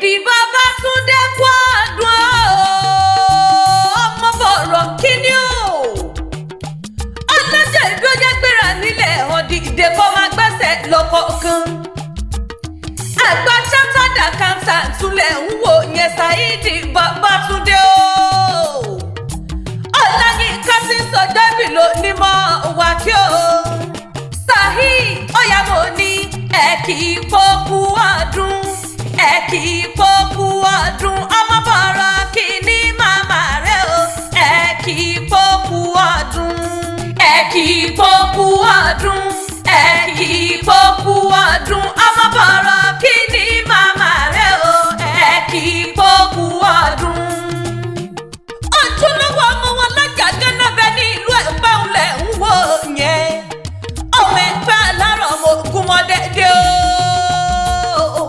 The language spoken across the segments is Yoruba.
Saheed Babátúndé kú ọdún ọmọ bọ̀rọ̀ kíní o. Ọlọ́jà ìbíọ́jà gbéra nílẹ̀ ọ̀dìdẹ kọ́ máa gbẹ́sẹ̀ lọ́kọ̀ọ̀kan. Àgbà chartered accountant túlẹ̀ ń wò yẹn, Saheed Babátúndé o. Ọláyínká tí ń sọ débì ló ní mọ́ wá kí o. Saheed ọ̀yà, mo ní ẹ kì í kókú ọdún, ẹ kì í kókú ọdún, ọmọ bọ̀rọ̀ kìíní màmá rẹ o. Ẹ kì í kókú ọdún, ẹ kì í kókú ọdún, ẹ kì í kókú ọdún, ọmọ bọ̀rọ̀ kìíní màmá rẹ o. Ẹ kì í kókú ọdún. Ojúlówó ọmọ wọn lọ́jà gánà bẹ ní ìlú Ẹ̀pẹ́ ńlẹ̀ ń wò yẹn. Ọmọ Ẹ̀pẹ́ alárọ̀, ọmọ ogun mọ́dẹ́dẹ́ o.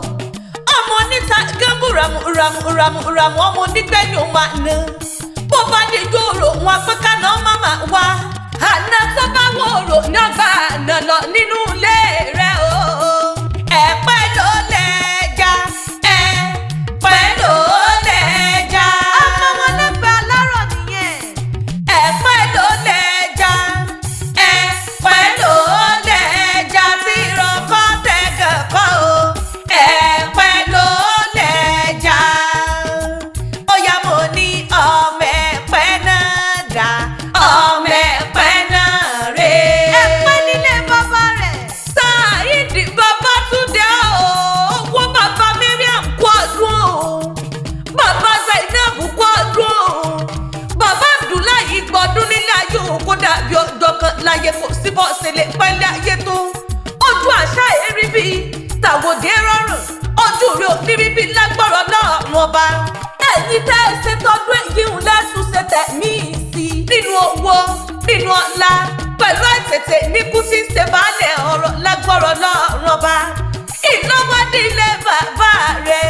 Ọmọ oníta gánbù ramu ramu ramu ramu, ọmọ onígbẹ̀yìn ò máa ná. Bó bá di jòrò wọn apẹ́ká náà má máa wá. Àná tó bá wòrò ní ọgbà àná lọ nínú ilé rẹ o. Ẹ̀pẹ́ ló lẹ́ja, Ẹ̀pẹ́ ló lẹ́ja. Ọmọ wọn lẹ́pẹ́ alárọ̀ nìyẹn. Ẹ̀pẹ́ ló lẹ́ja, Ẹ̀pẹ́ ló lẹ́ja tí ìrọ̀kọ́ tẹ̀gàn kọ́ o. Ẹ̀pẹ́ ló lẹ́ja. Ó yá, mo ní ọmọ Ẹ̀pẹ́ náà dá, ọmọ Ẹ̀pẹ́ náà rè. Ẹ̀pẹ́ nílé bàbá rẹ̀. Saheed Babátúndé o, owó bàbá Mariam kú ọdún o, bàbá Zainab kú ọdún o, bàbá Abdullahi gbọdún nílé ayé òun kó dàbí ọjọ́ kan láyé, kò sí bọ́ ṣẹlẹ̀ pẹ́lẹ́ ayé tó. Ojú àṣà èrí bíi tàwọ̀dé rọrùn, ojú rẹ̀ ò ní rí bíi lágbọ́rọ̀ náà wọn bá. Ẹ̀yin tẹ́ ẹ ṣe tọdún èyí ń lẹ́sùn ṣe tẹ̀mí sí nínú owó, nínú ọlá, pẹ̀lú àìtètè níkú tí ń ṣe baálẹ̀ ọ̀rọ̀ lágbọ́rọ̀ náà wọn bá. Ìlọ́wọ́dé ilé bàbá rẹ̀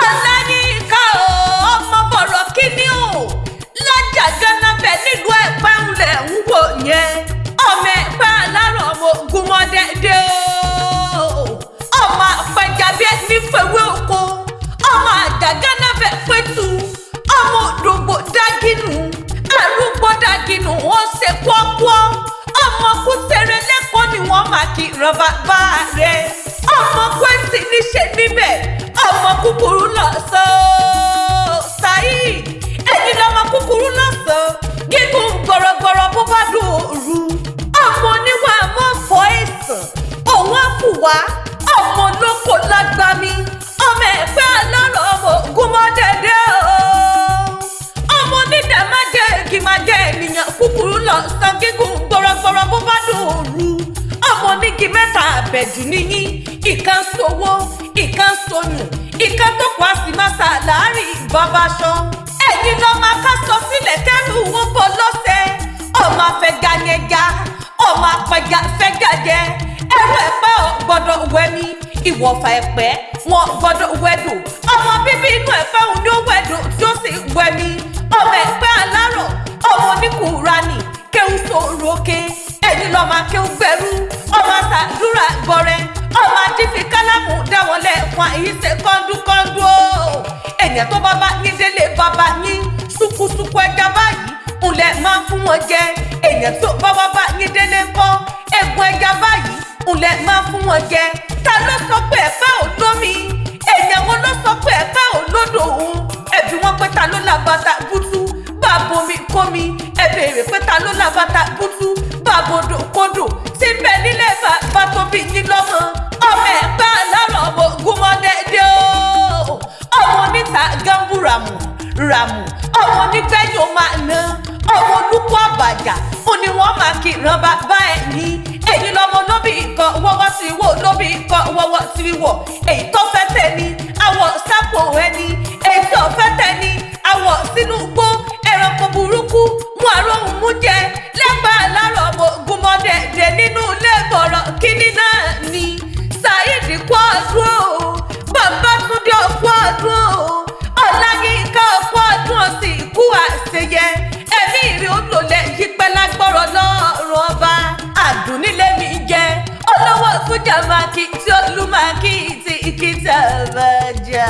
Ọláyínká o, ọmọ bọ̀rọ̀ kíní o, lọ́jà gánà bẹ̀ nílùú Ẹ̀pẹ́ ńlẹ̀ ń wò yẹn. Ọmọ Ẹ̀pẹ́ alárọ̀, ọmọ ogun mọ́dẹ́dẹ́ o. Ọmọ àpẹja bí ẹni fewé oko, ọmọ àjàgánná bẹ̀ pẹ̀tù, ọmọ òdògbò dágínú, arúgbó dágínú wọ́n ṣe kọ́kọ́, ọmọ kútere lẹ́kọ̀ọ́ ni wọ́n máa kí ran bàbá rẹ̀. Ọmọ kwẹ́sì níṣẹ́ níbẹ̀, ọmọ kúkúrú lọ́sàn-án. Saheed, ẹ̀yin lọ́mọ kúkúrú lọ́sàn-án, gígùn gbọ̀rọ̀gbọ̀rọ̀ bó bá dùn òru. Ọmọ oníwà mọ́ fọ́ ẹ̀sán òun á fù wá, ọmọ olóko lágbàmí, ọmọ Ẹ̀pẹ́ alárọ̀, ọmọ ogun mọ́dẹ́dẹ́ o. Ọmọ onídàámájẹ ègìmájẹ ènìyàn kúkúrú lọ́sàn, gígùn gbọ̀rọ̀gbọ̀rọ̀ bó bá dùn òru. Ọmọ onígi mẹ́ta àbẹ̀jù níyí, ìkan sowó, ìkan sonyùn, ìkan tó kọ́ àsìmásà láàrin ìbábaṣọ. Ẹ̀yin lọ́ máa ká sọ sílẹ̀ kẹ́rù wọn bọ̀ lọ́sẹ̀. Ọmọ afẹ́ganyẹja, ọmọ apẹja fẹ́gàjẹ, ẹrú Ẹ̀pẹ́ ò gbọ́dọ̀ wẹ̀mí, ìwọ̀fà Ẹ̀pẹ́ wọn gbọ́dọ̀ wẹ̀dò. Ọmọ bíbí inú Ẹ̀pẹ́ òun ni ó wẹ̀dò tí ó sì wẹ̀mí. Ọmọ Ẹ̀pẹ́ alárọ̀, ọmọ oníkùúránì kéwù sórókè. Ẹ̀yin lọ́mọ akéwù gbẹrú, ọmọ àṣàdúrà gbọrẹ, ọmọ ajífi kálámù dáwọn lẹ́ẹ̀kan àyíṣe kọ́ńdúkọ́ńdú o. Èèyàn tó bá bá yín délé bàbá yín, ṣùkúṣùkú ẹja báyìí ńlẹ̀ máa fún wọn jẹ. Èèyàn tó bá wá bá yín délé ńkọ́, egun ẹja báyìí ńlẹ̀ máa fún wọn jẹ. Ta ló sọ pé Ẹ̀pẹ́ ò lómi? Èèyàn wo ló sọ pé Ẹ̀pẹ́ ò lódò òun? Ẹ̀bí wọn pé ta ló làbàtà bútú bàbá omi kómi? Ẹ béèrè pé ta ló làbàtà bútú bàbá odò kódò tí ń bẹ nílé bàbá tó bí yín lọ́mọ. Ọmọ Ẹ̀pẹ́ alárọ̀, ọmọ ogun mọ́dẹ́dẹ́ o. Ọmọ oníta gánbù ràmù ràmù, ọmọ onígbẹ̀yìn ó máa ná, ọmọ olùkọ́ àbàjá ó ní wọ́n máa kí ìran bàbá ẹ̀ ní. Èyí lọmọ lóbì kan wọ́wọ́ sí wò, lóbì kan wọ́wọ́ sí wọ̀. Èyí tó fẹ́ tẹ̀ ní àwọ̀ sápò ẹni, èyí tó fẹ́ tẹ̀ ní àwọ̀ sínú gbó. Ẹranko burúkú mú àròhùn mú jẹ lẹ́gbàá alárọ̀, ọmọ ogun mọ́dẹ̀dẹ̀ nínú ilé bọ̀rọ̀ kínní náà ni. Saheed kú ọdún o, Babátúndé kú ọdún o, Ọláyínká kú ọdún ọ̀sìn ikú àṣeyẹ. Ẹ̀mí ìrì olólẹ̀ yípẹ́ lágbọ́rọ̀ lọ́rùn ọba. Àdùnnílé mi jẹ́ olówó fújà máa kí tí olú máa kí tí ìkìtà bá jà.